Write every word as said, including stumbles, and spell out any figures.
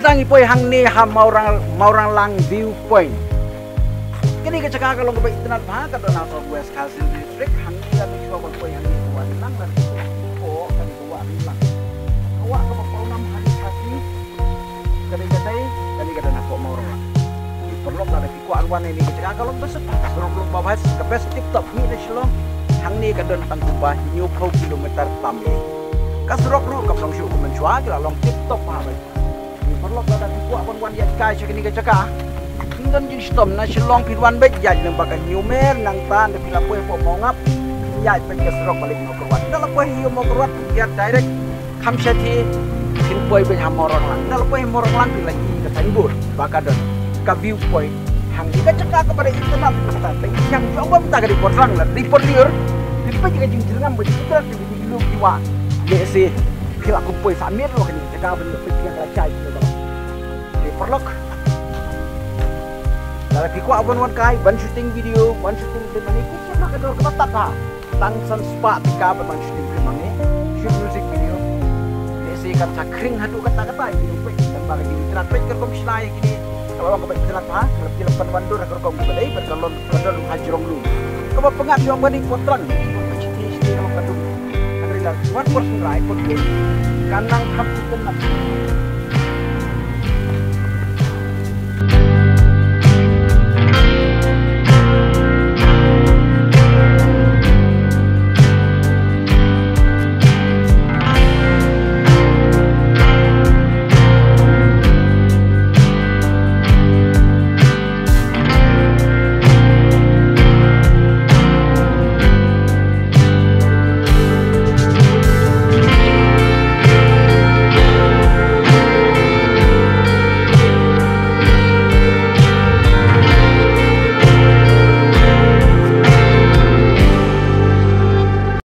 Ngi poi hangne ha Mawrang, Mawranglang View Point. Kane ka jaka ka long kaba itynnad bha, ka don ha South West Khasi Hills District. Hangne lada shuwa ban poi hangne, wan lang lada shuwa. Ko kane ka wah ri lang. Ka wah kaba pawnam ha ri Khasi. Kane ka dei, kane ka don hapoh Mawranglang. Paralok, lada phi kwah wan ïa kane ka jaka, ka long best, surok long ba best, ka best tip top hi na Shillong. Hangne ka don tang kumba hynñiewphew kilometer tam hi. Ka surok ruh kam long shuh kum mynshuwa, ka la long tip top bha bha. Paralok, lada phi kwah ban wan ïaid kai sha kane ka jaka, ym don jingshitom, na Shillong phin wan beit ïaid lyngba ka Hynñiewmer, nangta lada phi la poi hapoh Mawngap, ïaid beit ka surok ba leit Mawkyrwat. Lada la poi ha Mawkyrwat, phin hiar direct Khamshathi, phin poi beit ha Mawranglang. Lada la poi ha Mawranglang, phin la ïohi ka signboard ba ka don ka view point. Hangne ka jaka kaba dei itynnad, ta dei ïang jong bam ta ka dei por rang la dei por lyiur. Phin peit ka jingjyrngam ba jingitynnad, phin peit ki lum ki wah. Lehse phi la kum poi sa miet lo kane ka jaka ban peit ïa ka la jai. Dei paralok, lada phi kwah ban wan kai, ban shooting video, ban shooting clip hangne, phi shim ha ka dor kaba tad ha. Tang san spah tyngka bad ban shooting clip hangne. Shoot music video. Lehse kan sa khring haduh katta katta ïa kine, peit, tang ba ka jingitynnad, peit ka rukom shna ïa kine. Ka la long kaba itynnad bha, ka la phi la pan wan dur ha ka rukom kaba dei, bad ka long ka don ha jrong lum. Kaba pyngngad ïa u ba dei por rang, por ba shiti shiti ka long ka dum. Hynrei lada wan por sngewrai, por kut, kan nang kham itynnad.